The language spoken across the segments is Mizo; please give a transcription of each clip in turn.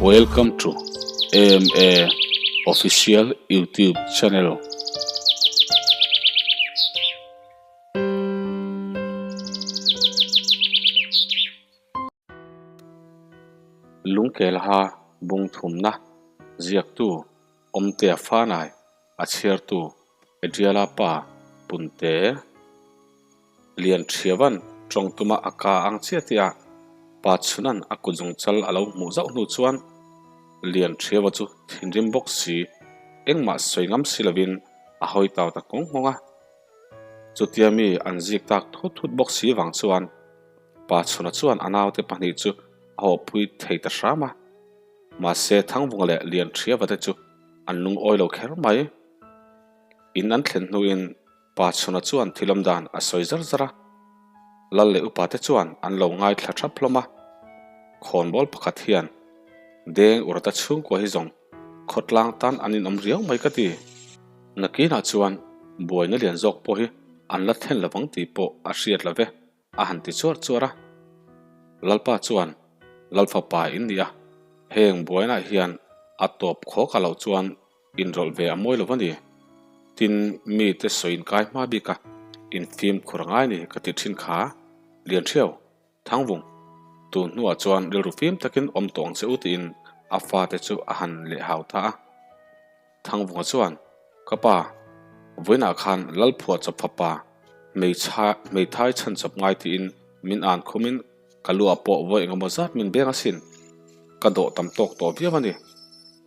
Welcome to AMA Official YouTube channel. Lungkelha bungthumna ziaktu Awmtea Fanai a chhiartu Adriala pa Punte Lian Thiavan tawng tuma a ka ang chiah tih a pa chhunan a kutzung chal a lo hmuh zauh hnu chuan Lian Thiava chu thinrim bawk si engmah sawi ngam si lovin a hawi tau ta nghawng nghawng a. Chutia mi an zik tak thut thut bawk si vang chuan pa chhuna chuan a naute pahnih chu a hawhpui thei ta hram a. Mahse Thangvunga leh Lian Thiava te chu an lungawi lo kher mai. In an thlen hnuin Pa Chhuna chuan thilawm dan a sawi zar zar a, Lal leh upa te chuan an lo ngaithla thap hlawm a. Khawnbawl pakhat hian Deng Urata chhungkua hi zawng khawtlang tan an inawm riau mai ka ti. Nakinah chuan buaina lian zawk pawh hi an la thlen lovang tih pawh a hriat lo ve. A han ti chuar chuar a. Lalpa chuan, Lal fapa in ni a, heng buainah hian a tawp khawk a loh chuan inrawlh ve a mawi lo a ni. Tin, mite sawi inkai hma bik a, infimkhur a ngai ni ka ti thin kha. Lian Thiau, Thangvung, tun hnuah chuan rilru fim takin awm tawh ang che u tiin a fate chu a han lehhau ta a. Thangvunga chuan, Ka pa, vawiinah khan Lalphuah chawp fapa hmeithai chhan chawp ngai tiin min an khumin ka luah pawh vawi engemaw zat min beng asin. Ka dawh tam tawk tawh viau a ni.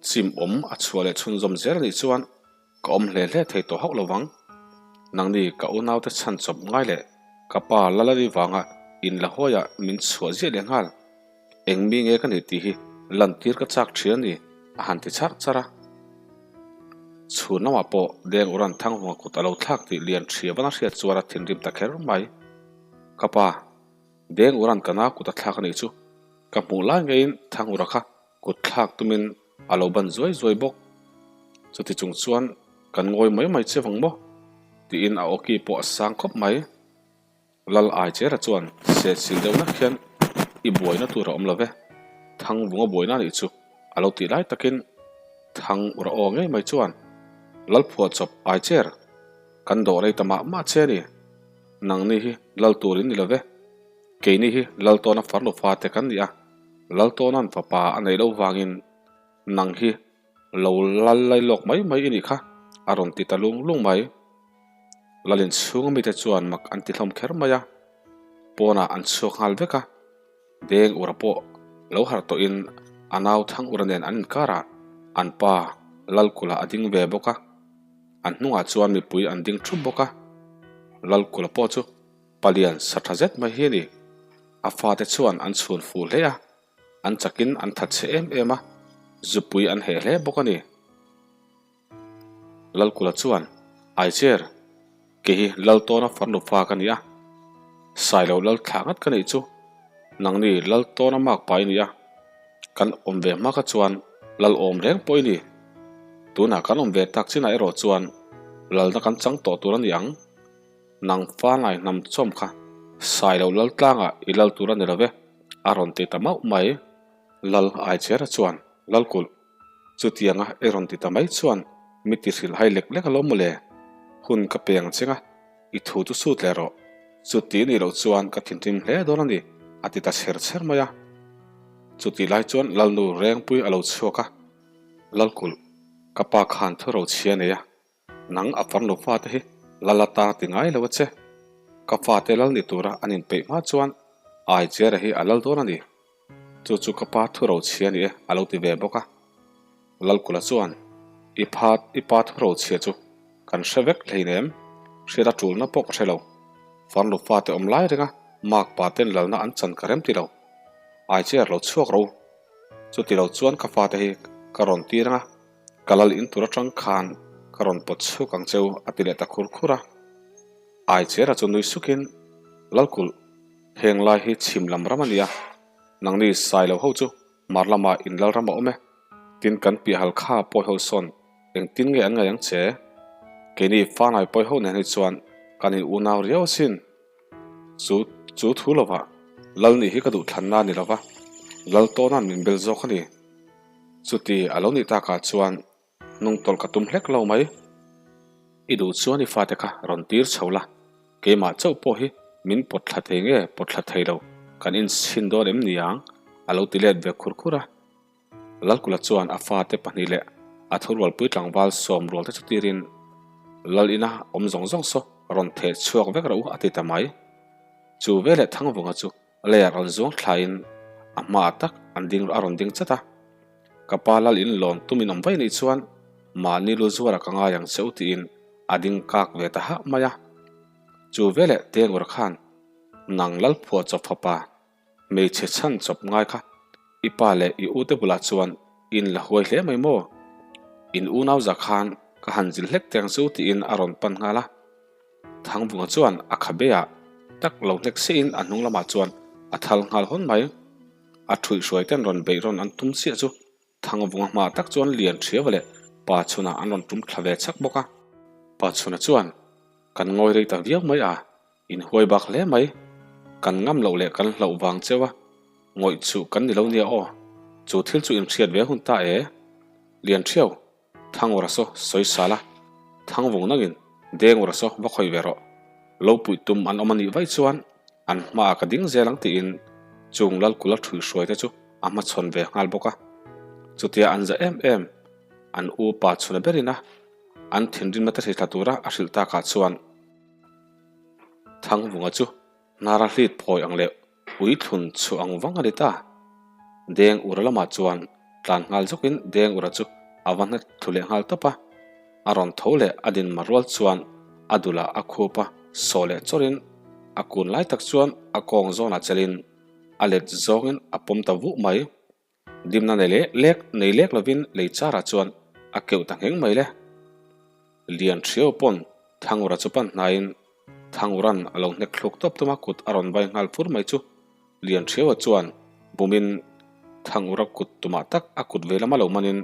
Chim awm a chhuah leh chhunzawm zel a nih chuan ka awm hle hle thei tawh hauh lo vang. Nangni ka unaute chhan chawp ngai leh ka pa Lalali vanga inlahawiah min chhuah ziah leh nghal. Eng mi nge ka nih tih hi lantir ka chak thin a ni, a han ti charh charh a. Chhun lamah pawh Deng Uran Thanghunga kut a lo thlak tih Lian Thiavan a hriat chuan a thinrim ta kher mai. Ka pa, Deng Uran ka nau kut a thlak a nih chu. Ka hmuh lai ngeiin Thangura kha kut thlak tumin a lo ban zuai zuai bawk. Chuti chung chuan kan ngawi mai mai che vang maw? tiin a awki pawh a sang khawp mai. Lal Aichera chuan sehchilh deuh nak hian i buaina tur a awm lo ve, Thangvunga buaina anih chu a lo tih lai takin Thang ura aw ngei mai chuan Lal phuahchawp Aicher kan dawh rei ta mah mah che a ni, nangni hi Lal tur in ni lo ve, keini hi Lal tawna farnu fate kan ni a, Lal tawna'n fapa a neih loh vangin nang hi Lo lal lai lawk mai mai i nih kha, a rawn ti ta lung lung mai. Lalin chhunga mite chuan mak an ti hlawm kher mai a, pawnah an chhuak nghal vek a. Deng ura pawh lo harh tawhin a nau thang ura nen an inkarah an pa Lalkula a ding ve bawk a, an hnungah chuan mipui an ding thup bawk a. Lalkula pawh chu palian sa tha zet mai hi a ni. A fate chuan an chhun fuh hle a. An chakin an that chhe em em a, zupui an heh hle bawk a ni. Lalkula chuan, Aicher, kei hi Laltawna farnu fa ka ni a, Sailo lal thlah ngat ka nih chu, nangni Laltawna makpa i ni a, kan awm ve hma kha chuan lal awm reng pawh i ni. Tunah kan awm ve tak chinah erawh chuan lalna kan chang tawh tur a ni ang. Nang fangai hnam chawm kha Sailo lal tlangah i lal tur a ni lo ve, a rawn ti ta mauh mai. Lal Aichera chuan, Lalkulh, chutianga i rawn ti ta mai chuan mi ti hrilh hai lek lek alawm mawle. Hun ka pe ang cheng a, i thu chu sut leh rawh. Chuti nih loh chuan ka thinrim hle dawn a ni, a ti ta chher chher mai a. Chutih lai chuan Lalnu Rengpui a lo chhuak a, Lalkulh, ka pa khan thu rochhia nei a, Nang a farnu fate hi lal ata ti ngai lo a che. Ka fate lal ni tura an inpeih hma chuan Aichera hi a lal dawn a ni. Chu chu ka pa thu rochhia ni e a lo ti ve bawk a. Lalkula chuan, I pha i pa thu rochhia chu kan hre vek hleinem, hriat a tulna pawh ka hre lo. Farnu fate awm lai renga mak pa ten lalna an chan ka rem ti lo. Aicher lo chhuak ro. Chuti lo chuan ka fate hi ka rawn tir anga. Ka lal in tur atang khan ka rawn pawt chhuk ang cheu a ti leh ta khur khur a. Aichera chu nui sukin, Lalkulh, heng lai hi chhim lam ram a nia, nangni Sailo ho chu mar lamah in lal ram a awm e, tin kan piah hal kha pawi ho sawn engtin nge an ngaih ang che? Keini Fanai pawi ho nen hi chuan kan in unau riau asin. Chu chu thu lovah Lal nih hi ka duh thlanna a ni lova, Lal tawna'n min bel zawk a ni. Chuti a lo nih takah chuan hnungtawlh ka tum hlek lo mai. I duh chuan i fate kha rawn tir chho la, keimah chauh pawh hi min pawt thla thei nge pawt thla thei lo, kan inchhin dawn em niang? a lo ti let ve khur khur a. Lalkula chuan a fate pahnih leh a thurualpui tlangval sawm rual te chu tirin, Lal ina awm zawng zawng saw rawn theh chhuak vek rawh u a ti ta mai. Chu veleh Thangvunga chu leiah rawn zuang thlain a hmaah tak an ding a rawn ding chat a. Ka pa lal in lawn tum in awm vaih nih chuan mahni lu zuarah ka ngai ang che u tiin a ding kak ve ta hah mai a. Chu veleh Tengur khan nang lal phuah chawp fapa Hmeichhe chhan chawp ngai kha i pa leh i ute bulah chuan in la huai hle mai maw? In unau za khan ka han zil hlek teng chu tiin a rawn pan nghal a. Thangvunga chuan a khabeah tak lo hnek siahin a hnung lamah chuan a thal nghal hawn mai. A ṭhuihhruai ten rawn beih rawn an tum chiah chu Thangvunga hma tak chuan lian ṭhiau leh Pa Chhuna an rawn tum thla ve chak bawk a. Pa Chhuna chuan, Kan ngawi rei ta viau mai a, in huai bak hle mai. Kan ngam loh leh kan hlauh vang cheu a, ngawih chu kan ni lo nia aw. Chu thil chu in hriat ve hun ta e. Lian ṭhiau, Thangura saw sawi sal a, Thangvung nangin Dengura saw va khawi ve rawh. Lo puih tum an awm a nih vaih chuan an hmaah ka ding zel ang tiin chung Lalkula ṭhuihhruai te chu a hmachhawn ve nghal bawk a. Chutia an za em em, an u pa chhuna berin a an thinrimna te hrithla tura a hrilh takah chuan Thangvunga chu hnara hlit phawi ang leh ui thlun chhuah ang vang a ni ta. Deng ura lamah chuan tlan nghal zawkin Deng ura chu a va hna thlu leh nghal tawp a. A rawn tho leh a din mar rual chuan a dulah a khup a, sawh leh chawrin a kun lai tak chuan a kawng zawnah chelin a let zawngin a pawm ta vuh mai. Dimna nei leh lek nei lek lovin lei charah chuan a keuh ta ngheng mai le. Lian ṭhiau pawn Thangura chu pan hnaiin Thanguran a lo hnek thluk tawp tuma kut a rawn vai nghal fur mai chu Lian ṭhiaua chuan bumin Thangura kut tumah tak a kut vei lama lo manin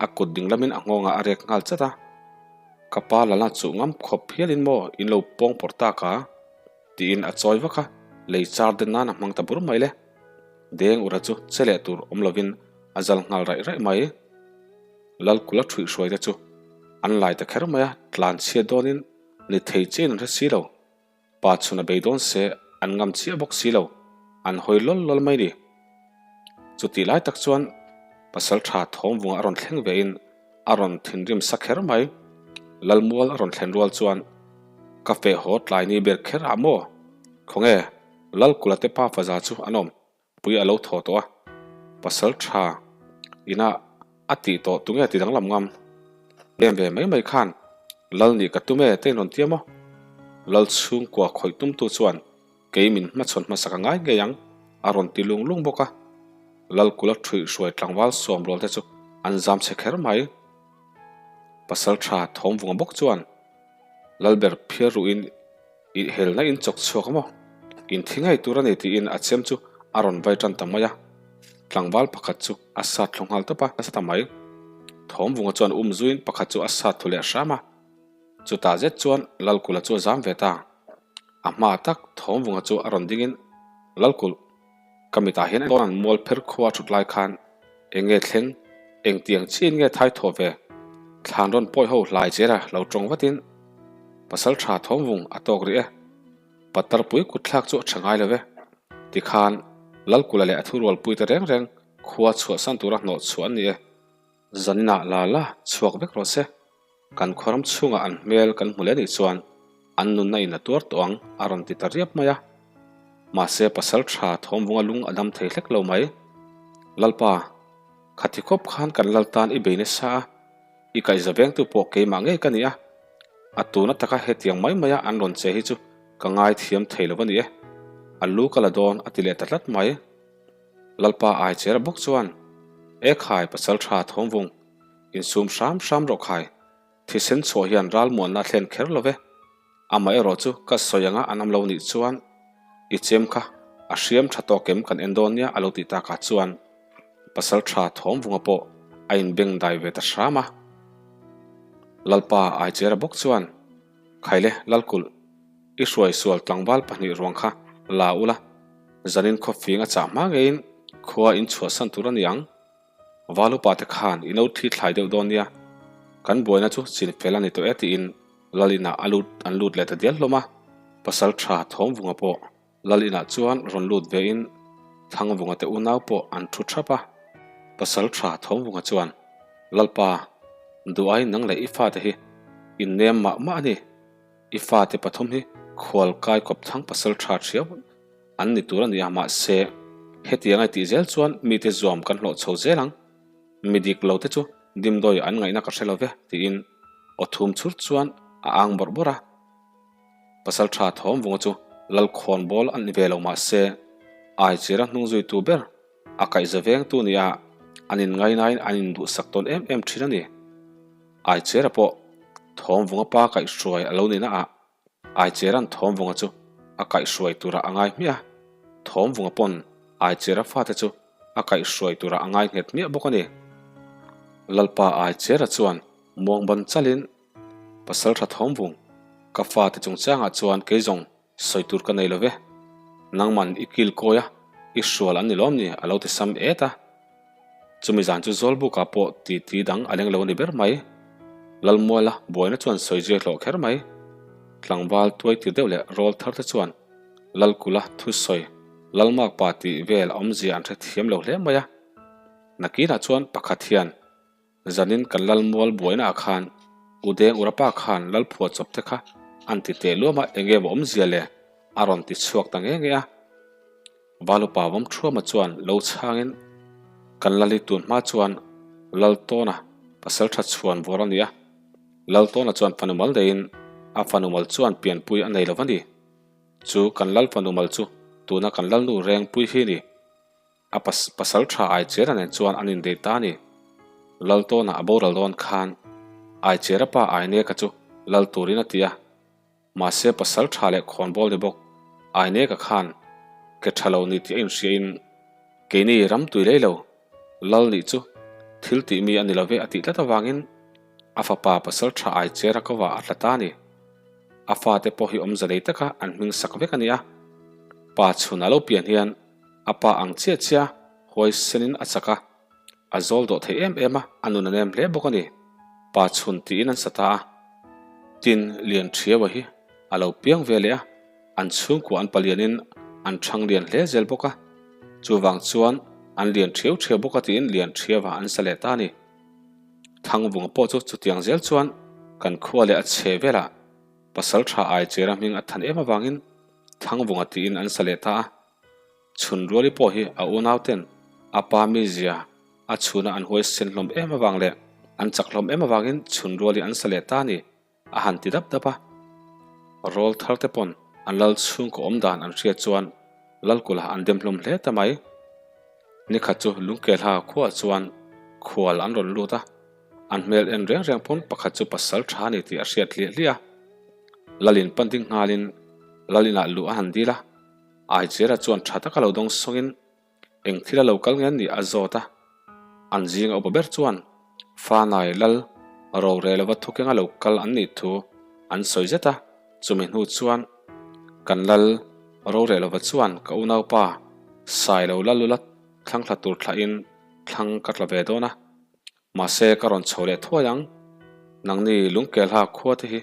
a kut ding lamin a nghawngah a rek nghal chat a. Ka pa lalna chuh ngam khawp hialin maw in lo pawng pawrh tak a? Tiin a chawi vak a, lei char den nan a hmang ta bur mai le. Deng ura chu che leh tur awm lovin a zal nghal raih raih mai. Lalkula ṭhuih hruai te chu an lai ta kher mai a, tlan chhiat dawnin ni thei chiahin an hre si lo. Pa chhun a bei dawn se an ngam chiah bawk si lo, an hawi lawl lawl mai ni. Chutih lai tak chuan Pasalṭha Thawmvunga a rawn thleng vein A rawn thinrim sa kher mai. Lalmual a rawn thlen rual chuan, Ka feh haw tlai ni ber kher ah maw? Khawnge, Lalkula te pa faza chu an awm pui a lo thaw tawh a. Pasal tha ina a tih tawh tunge ti danglam ngam? Em ve mai mai khan Lal nih ka tum e te in rawn tia maw? Lal chhungkua khawih tumtu chuan Kei min hmachhawn hmasa ka ngai ngei ang, a rawn ti lung lung bawk a. Lalkula ṭhuih hruai tlangval sawm rual te chu an zam chhe kher mai. Pasal ṭha Thawmvunga bawk chuan Lalber phiar ruhin i helna in chawk chhuak a maw? In thi ngei tur a ni tiin a chem chu a rawn vai ṭan ta mai a. Tlangval pakhat chu a sat thlu nghal tawp a, nasa ta mai. Thawmvunga chuan um zuiin pakhat chu a sat thlu leh hram a. Chutah zet chuan Lalkula chu a zam ve ta. A hma tak Thawmvunga chu a rawn dingin, Lalkulh, ka mitah hian dawn an mual pher khua thut lai khan eng nge thleng, eng tiang chiin nge thai thaw ve? Thlan rawn pawi ho hlai chera lo tawng vatin Pasal tha Thawmvung a tawk rih e. Patarpui kutthlak chu a tha ngai lo ve. Tikhan Lalkulha leh a thurualpuite reng reng khua chhuahsan tura hnawh chhuah an ni e. Zaninah la la chhuak vek rawh se. Kan khuaram chhungah an hmel kan hmu leh nih chuan an nunna in a tuar tawh ang a rawn ti ta riap mai a. Mahse pasal tha thawmvunga lung a dam thei hlek lo mai. Lalpa, khati khawp khan kan lal tan i bei nasa a, i kaihza vengtu pawh keimah ngei ka ni a. A tuna taka hetiang mai maia an rawn che hi chu ka ngaithiam thei lo a ni e. A lu ka la dawn a ti leh ta tlat mai. Lalpa ai chera bawk chuan, E khai pasal tha thawmvung, insum hram hram rawh khai, thisen chhuah hian ral muanna a thlen kher lo ve. Amaherawh chu ka sawi anga an awm lo nih chuan i chem kha a hriam tha tawk em kan en dawn nia a lo tih takah chuan pasal tha thawmvunga pawh a inbeng dai ve ta hram a. Lalpa ai chera bawk chuan, Khaile Lalkulh, i hruai sual tlangval pahnih ruang kha la ula, Zanin khawfing a chah hma ngeiin khua in chhuahsan tur a ni ang. Valupa te khan i lo thi thlai deuh dawn nia, kan buaina chu chin fel a ni tawh e tiin Lal inah a lut an lut leh ta dial hlawm a. Pasalṭha Thawmvunga pawh Lal inah chuan rawn lut vein Thangvunga te unau pawh an thu thap a. Pasalṭha Thawmvunga chuan, Lalpa, duhai nang leh i fate hi in nem mah mah a ni. I fate pathum hi khual kai kawp thang pasalṭha thiau an ni tur a ni a, mahse, hetiang a tih zel chuan mite zuam kan hlawh chho zel ang. Mi dik lo te chu dimdawi an ngaihna ka hre lo ve, tiin aw thum chhur chuan a ang bawrh bawrh a. Pasalṭha Thawmvunga chu Lalkhawnbawl a ni ve lo mahse, Aichira hnung zuitu ber a kaihza vengtu nia an inngainain an induhsak tawn em em ṭhin a ni. Aichira pawh Thawmvunga pa kaihhruai a lo nihna ah Aichera'n Thawmvunga chu a kaihhruai turah a ngai hmiah a, Thawmvunga pawn Aichera fate chu a kaihhruai turah a ngai nghet hmiah bawk a ni. Lalpa Aichera chuan muangban chalin Pasalṭha Thawmvung, ka fate chungchangah chuan kei zawng sawi tur ka nei lo ve. Nangman i kil kawi a, i hrual an ni lawm ni a lo ti sam et a. Chumi zan chu Zawlbukah pawh titi dang a leng lo a ni ber mai. Lalmuala buaina chuan sawi zui a hlawh kher mai. Tlangval tuai tir deuh leh rawl thar te chuan Lalkula thusawi Lalmakpa tih vel awmzia an hrethiam lo hle mai a. Nakinah chuan pakhat hian Zanin kan Lalmual buainaah khan Udeng Urapa khan Lalphuah chawp te kha an ti teh luam a, enge maw awmzia le? a rawn ti chhuak ta nge nge a. Valupa Vawmthuama chuan lo chhangin kan Lali tun hma chuan Laltawna pasaltha chhuan vawr a ni a, Laltawna chuan fanu mal deihin a fanu mal chuan pianpui a nei lo va ni. Chu kan Lal fanu mal chu tuna kan Lalnu Rengpui hi ni. A pasal tha Aichera nen chuan an indei ta a ni. Laltawna a boral dawn khan Aichera pa Aineka chu lal turin a ti a. Mahse pasal tha leh khawnbawl ni bawk Aineka khan ke tha lo ni tih a inhriain keini ram tui lei lo lal nih chu thil tih mi a ni lo ve a tih tlat avangin a fapa pasal tha Aichera kovah a tla ta a ni. A fate pawh hi awmza nei taka an hming sak vek a ni a. Pa chhun a lo pian hian A pa ang chiah chiah huaisenin a chak a, a zawl dawh thei em em a, a nun a nem hle bawk a ni. Pa chhun tiin an sa ta a. Tin, Lianṭhiaua hi a lo piang ve leh a, an chhungkua an palianin an ṭhang lian hle zel bawk a. Chuvang chuan an lian ṭhiau ṭhiau bawk a tiin Lianṭhiaua an sa leh ta a ni. Thangvunga pawh chu chutiang zel chuan kan khua leh a chhe velah Pasalṭha Aichera hming a than em avangin Thangvunga tiin an sa leh ta a. Chhun Ruali pawh hi a unauten a pa mizia a chhuna an huaisen hlawm em avang leh an chak hlawm em avangin Chhun Ruali an sa leh ta a ni, a han ti dap dap a. Rawl thar te pawn an lal chhungkaw awm dan an hriat chuan Lalkula an dem hlawm hle ta mai. Nikhat chu Lungkelha khuaah chuan khual an rawn lut a, an hmel en reng reng pawn pakhat chu pasal tha a ni tih a hriat hliah hliah a. Lalin pan ding nghalin Lalinah luh a han dil a. Aichera chuan tha taka lo dawng sawngin eng thil a lo kal nge nih a zawt a. An zinga upa ber chuan Fanai lal rorel lova thukenga lo kal an nih thu an sawi zet a. Chumi hnu chuan kan lal rorel lova chuan ka unaupa Sailo Lalula thlang thla tur thlahin thlang ka tla ve dawn a. Mahse ka rawn chho leh thuai ang. Nangni Lungkelha khua te hi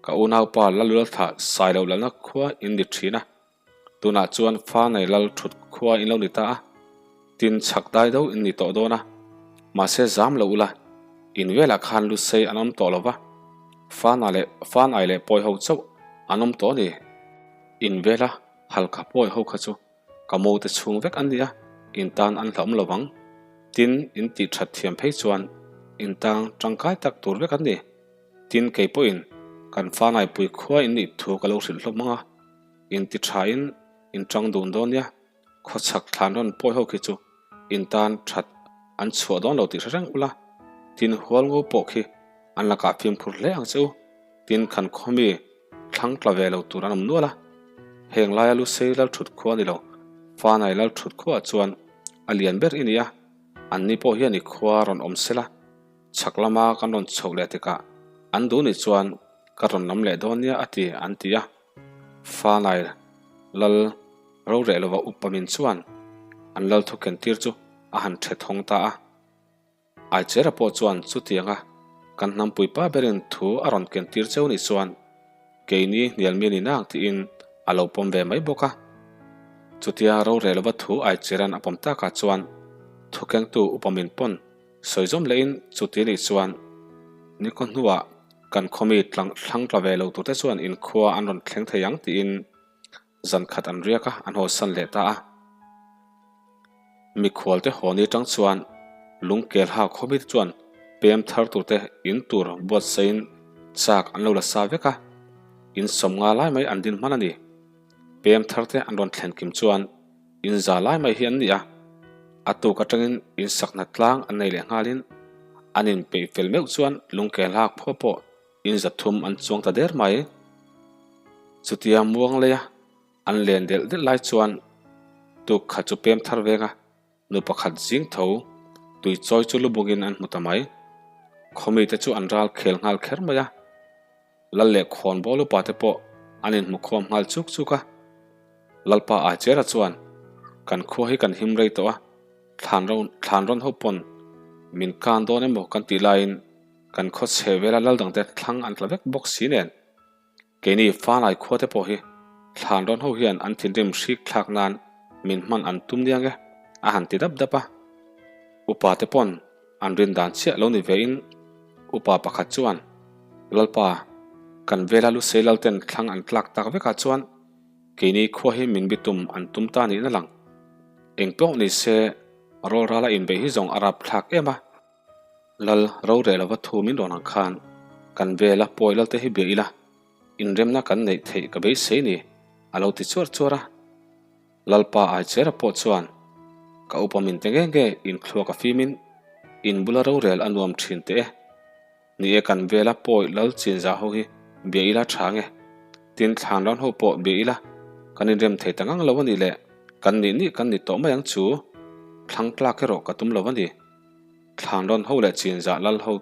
ka unaupa Lalulthla Sailo lalna khua in ni thin a. Tunah chuan fa nei lal thut khua in lo ni ta a. Tin chhak dai do in ni tawh dawn a. Mahse zam lo ula, in velah khan lu sei an awm tawh lo va. Fana leh fanai leh pawi ho chauh an awm tawh a ni. In vela halkha pawi ho kha chu Ka mo te chhung vek an ni a, in tan an hlauhawm lo vang. Tin, in tih that thiam phei chuan in tang tangkai tak tur vek an ni. Tin, kei pawhin kan fanaipui khua in nih thu ka lo hrilh hlawm ang a, in ti thain in tang dun dawn nia, khawchhak thlan rawn pawi ho khi chu in tan that an chhuah dawn lo tih hre reng ula, tin hualngo pawh khi an lakah fimkhur hle ang che u. Tin, khan khawmi thlang tla ve lo tur an awm nual a, heng laia Lusei lal thut khua ni lo, Fanai lal thut khuaah chuan a lian ber i ni a, anni pawh hian i khua rawn awm sela, chhak lama kan rawn chhoh leh tikah an duh nih chuan ka rawn lam leh dawn nia a ti an ti a. Fanai lal roreh lova upa min chuan an lal thu kentir chu a han ṭhe thawng ta a. Aichera pawh chuan chutianga kan hnampui pa berin thu a rawn ken tir cheu nih chuan keini hnial mi a ni nang tiin a lo pawm ve mai bawk a. Chutia rorel lova thu Aichera'n a pawm takah chuan thukengtu upa min pawn sawi zawm lehin chuti nih chuan nikhaw hnuah kan khawmi thlang tla ve lo turte chuan inkhua an rawn thleng thei ang tiin Zan khat an riak a, an hawsan leh ta a. Mikhualte haw ni tang chuan lungkel ha khawmite chuan pem thar turte in tur buatsaiin chak an lo la sa vek a, in sawmnga lai mai an din hman a ni. Pem tharte an rawn thlen kim chuan in za lai mai hi an ni a, a tuk atangin in sakna tlang an nei leh nghalin an inpeih fel meuh chuan lungkel hak phaw pawh In zathum an chuang ta der mai. Chutia muang leia an len delh delh lai chuan tuk khat chu pem thar veng a, nu pakhat zing tho tui chawi chu lu bungin an hmu ta mai. Khawmite chu an ral khel nghal kher mai a, Lal leh khawnbawl upa te pawh an inhmu khawm nghal chuk chuk a. Lalpa Aichera chuan, Kan khua hi kan him rei tawh a, thlan rawn ho pawn min kan dawn emaw kan tih laiin Kan khaw chhe vela lal dangte thlang an tla vek bawk si nen, keini Fanai khuate pawh hi thlan rawn ho hian an thinrim hrik thlak nan min hman an tum niang e, a han ti dap dap a. Upa te pawn an rin dan chiah lo ni vein upa pakhat chuan, Lalpa, kan vela Lusei lalten thlang an tlak tak vekah chuan keini khua hi min bitum an tum ta nihna lang. Eng pawh ni se rawlrala inbeih hi zawng a rapthlak em a. Lal roreh lova thu min rawn ang khan kan vela pawi lalte hi bia ila, inremna kan neih theih ka beisei ni, a lo ti chuar chuar a. Lalpa Aichera pawh chuan, Ka upa min te nge nge inthluak a fimin in bula rorel a nuam thin teh e. Ni e kan vela pawi lal chinzah ho hi bia ila tha nge. Tin thlan ran ho pawh bia ila kan inrem thei ta ngang lo a nih leh kan nih nih kan ni tawh mai ang chu. Thlang tlak erawh ka tum lo a ni. Thlan rawn ho leh chinzah lal ho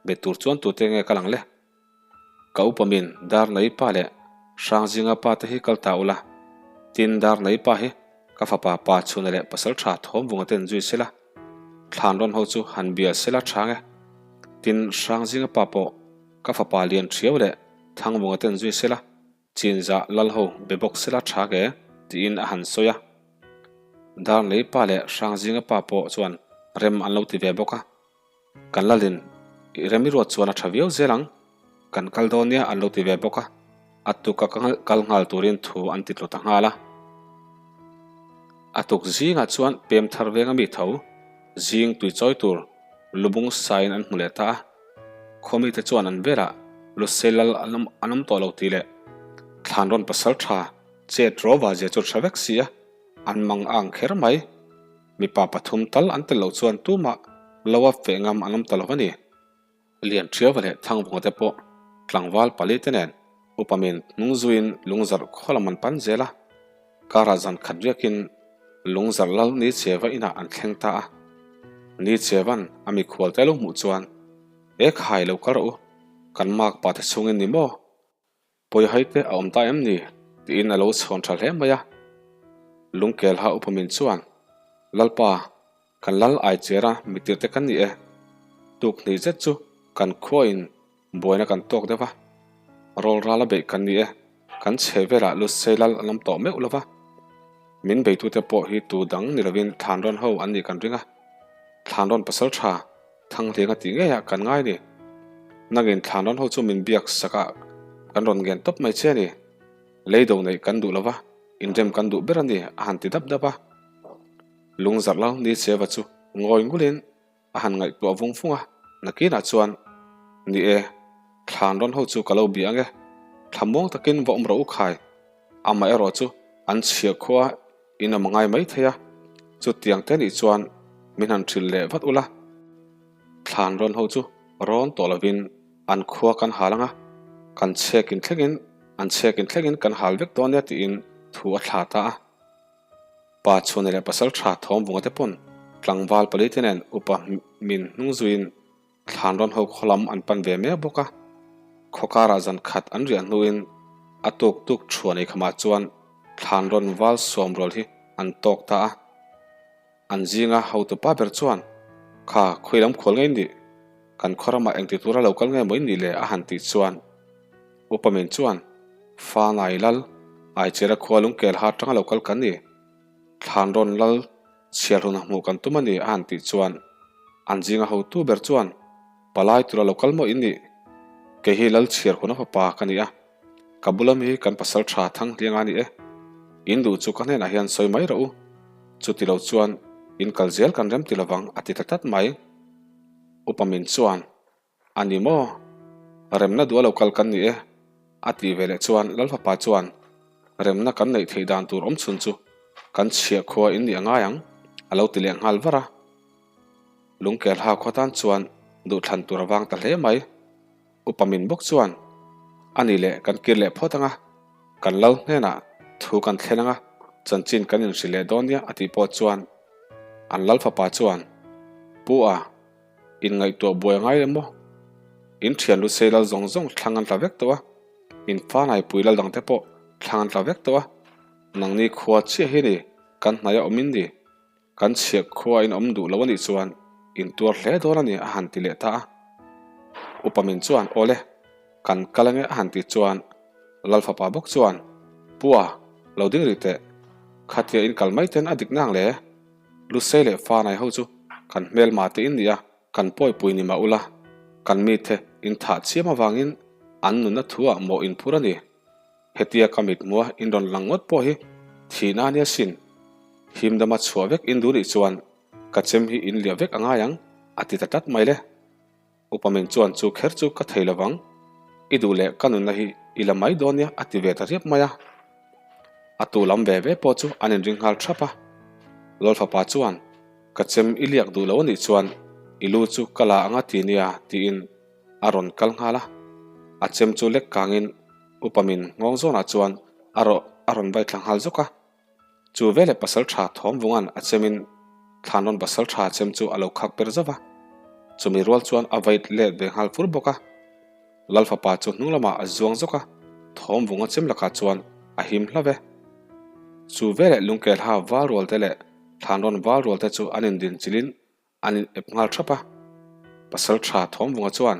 be tur chuan tute nge kal ang le? Ka upa min Darnei pa leh Hrangzinga pa te hi kal ta ula, tin Darnei pa hi ka fapa pa chhuna leh pasal tha Thawmvunga ten zui sela, thlan rawn ho chu han bia sela tha nge? Tin Hrangzinga pa pawh ka fapa Lian Thiau leh Thangvunga ten zui sela, Chinzah lal ho be bawk sela tha ke? tiin a han sawi a. Darlei pa leh Hrangzinga pa pawh chuan rem an lo ti ve bawk a. Kan lalin i rem i ruat chuan a tha viau zel ang, kan kal dawn nia an lo ti ve bawk a. A tuka kal nghal turin thu an ti tlu ta nghal a. A tuk zingah chuan pem thar venga mi tho zing tui chawi tur lubung sain an hmu leh ta a. Khawmite chuan an velah Lusei lal an awm tawh lo tih leh Thlanrawn pasal tha chet rawva zia chu tha vek si a, an mang a ang kher mai. Mipa pathum tal an tel loh chuan tumah lo a feh ngam an awm ta lo a ni. Lianṭhiauva leh Thangvunga te pawh tlangval pali te nen upa min hnung zuiin lungzarh khaw lam an pan zel a, karah zan khat riakin lungzarh lal ni cheva inah an thleng ta a. Ni chevan a mikhual te lo hmuh chuan, E khai lo kal rawh u, kan makpa te chhungin ni maw? Pawihai te a awm ta em ni? tiin a lo chhawn tha hle mai a. Lungkelha upa min chuan, Lalpa, kan lal ai chera mitirh te kan ni e. Tuk hnih zet chu kan khuain buaina kan tawk deuh a, rawlral a beih kan ni e. Kan chhe velah Lusei lal an awm tawh meuh lo va. Min beitute pawh hi tu dang ni lovin Thlanrawn ho an nih kan ring a. Thlanrawn pasal tha Thanghliang a tih ngeiah kan ngai ni. Nangin Thlanrawn ho chu min biak sakah kan rawn ngen tawp mai che a ni. Leido neih kan duh lova, inrem kan duh ber a ni a han ti dap dap a. Lungzarh lo ni cheva chu ngawi ngulin a han ngaihtuah vung vung a, nakinah chuan, Ni e, Thlanrawn ho chu ka lo bia ange, thlamuang takin va awm rawh u khai, amaherawh chu an chhiah khua In awm ngai mai thei a, chutiang te nih chuan min han hrilh leh vat ula. Thlan rawn ho chu rawn tawh lovin an khua kan hal ang a, kan chhekin thlengin an chhekin thlengin kan hal vek dawn nia tiin thu a thla ta a. Pa chhunah leh pasal tha thawmvunga te pawn tlangval pali te nen upa min hnung zuiin Thlan rawn ho khaw lam an pan ve mek bawk a, khaw karah zan khat an riah hnuin a tuk tuk thuan ei khamah chuan thlan rawn val suam rual hi an tawk ta a. An zinga hotupa ber chuan, Kha, khawi lam khual ngei nih? Kan khaw ramah engti tura lo kal nge maw in nih le? a han tih chuan Upa min chuan, Fa nai lal, Aichera khua lungkel ha atanga lo kal kan ni. Thlan rawn lal chhiar hun a hmuh kan tum a ni a han tih chuan an zinga hotu ber chuan, Palai tura lo kal maw in nih? Kei hi lal chhiar hun a fapa ka ni a, ka bula mi hi kan pasal tha thang hliang a ni e. In duh chu ka hnenah hian sawi mai rawh u. Chuti lo chuan in kal zel kan rem ti lovang a ti ta tlat mai. Upa min chuan, A ni maw? Remna duh a lo kal kan ni e, a tih ve leh chuan Lalfapa chuan remna kan neih theih dan tur awm chhun chu kan chhiah khua in nih a ngai ang, a lo ti leh nghal var a. Lungkelha khua tan chuan duhthlan tur a vang ta hle mai. Upa min bawk chuan, A ni leh kan kir leh phawt ang a, kan lal hnenah thu kan thlen ang a, chanchin kan inhrilh leh dawn nia a tih pawh chuan an Lalfapa chuan, Pu a, Inngaihtuah buai a ngai em maw? In thian Lusei lal zawng zawng thlang an tla vek tawh a, in fanaipui lal dangte pawh thlang an tla vek tawh a, nangni khua chiah hi ni kan hnaia awm in ni, kan chhiah khua in awm duh lo a nih chuan in tuar hle dawn a ni a han ti leh ta a. Upa min chuan awle, kan kal ange a han ti chuan Lalfapa bawk chuan Pua, lo ding rih teh, khatia in kal mai ten a dik nang le? Lusei leh Fanai ho chu kan hmelma te in ni a, kan pawipui ni mah ula, kan mite in thah chiam avangin an nunna thu ah mawh in phur a ni. Hetia ka mithmua in rawn lang ngawt pawh hi thihna a nia sin. Himdama chhuah vek in duh nih chuan ka chem hi in liah vek a ngai ang, a ti ta tlat mai le. Upa min chuan chu kher chu ka thei lovang, i duh leh ka nunna hi i la mai dawn nia a ti ve ta riap mai a. A tu lam ve ve pawh chu an inring nghal thap a. Lawlfapa chuan, Ka chem i liak duh lo a nih chuan i lu chu ka la anga ti nia tiin a rawn kal nghal a. A chem chu lek kangin upa min nghawng zawnah chuan a rawh a rawn vai thla nghal zawk a. Chu veleh pasal tha thawm vunga'n a chemin Thlanrawn pasal tha chem chu a lo khak per zauh va, chumi rual chuan a vait let ve nghal fur bawk a. Lal fapa chu hnung lamah a zuang zawk a, thawm vunga chem lakah chuan a him hla ve. Chu veleh Lungkelha val rualte leh Thlanrawn val rualte chu an indin chilhin An in ep nghal thap a. Pasaltha Thawmvunga chuan,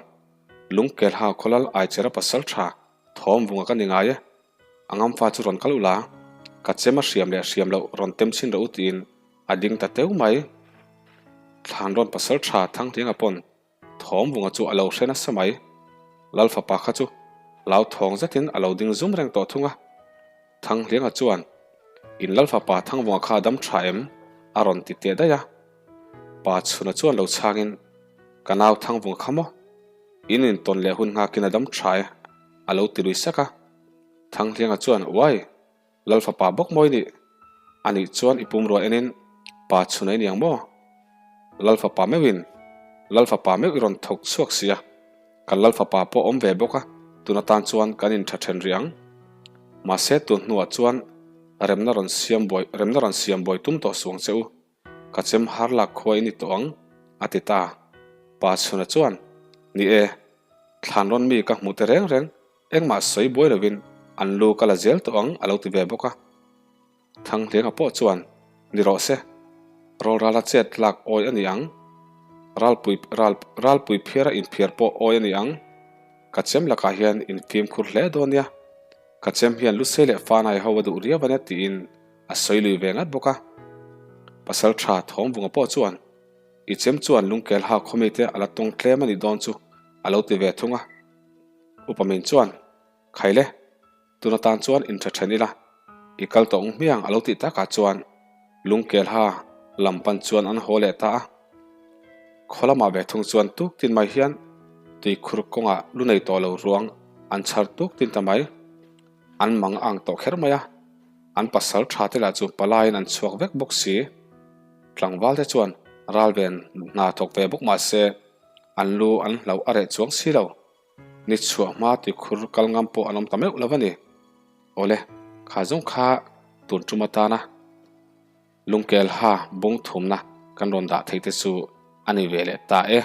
Lungkelha khawlal Aichera pasaltha Thawmvunga ka ni ngai e. A ngamfa chu rawn kal ula, ka chem a hriam leh hriam loh rawn tem chhin rawh u tiin a ding ta teu mai. Thlanrawn pasaltha Thanghlianga pawn Thawmvunga chu a lo hre nasa mai. Lal fapa kha chu hlauthawng zetin a lo ding zum reng tawh thung a. Thanghlianga chuan, In Lal fapa Thangvunga kha a dam tha em? a rawn ti teh daih a. Pa chhuna chuan lo chhangin, Ka nau Thangvunga kha maw? In intawn leh hun nghakin a dam tha e, a lo ti lui sak a. Thanghlianga chuan, Uai! Lal fapa bawk maw i nih? A nih chuan i pumrua enin pa chhuna i ni ang maw? Lal fapa meuhin, Lal fapa meuh i rawn thawk chhuak si a, kan Lal fapa pawh awm ve bawk a, tun atan chuan kan intha then rih ang. Mahse tun hnuah chuan remna rawn siam buai remna rawn siam buai tum tawh suh ang che u. Ka chem har lak khua i ni tawh ang, a ti ta. Pa chhuna chuan, Ni e, thlan rawn mi ka hmuh te reng reng, engmah sawi buai lovin an lu ka la zel tawh ang, a lo ti ve bawk a. Thanghlianga pawh chuan, Ni rawh se, rawlrala chet lak awi a ni ang, ralpui ral ralpui phiara inphiar pawh awi a ni ang, ka chem lakah hian infimkhur hle dawn nia, ka chem hian lusei leh fanai ho a duh riau a nia tiin A sawi lui ve ngat bawk a. Pasal tha Thawmvunga pawh chuan, I chem chuan lungkel hak khawmite a la tawng tlem a nih dawn chu a lo ti ve thung a. Upa min chuan, Khaile, tun atan chuan intha then ila, i kal tawh ang hmiang a lo tih takah chuan lungkel ha lam pan chuan an haw leh ta a. Khaw lamah ve thung chuan tuk tin mai hian tuikhur kawngah lu nei tawh lo ruang an chhar tuk tin ta mai. An mang ang tawh kher mai a, an pasal tha te lah chu palaiin an chhuak vek bawk si. Tlangval te chuan ralven hna thawk ve bawk mah se an lu an hlauh a reh chuang si lo. Ni chhuah hma ti khur kal ngam pawh an awm ta meuh lo a ni. Awle, kha zawng kha tun tum atana lungkel ha bung thumna kan rawn dah theih te chu a ni ve leh ta e.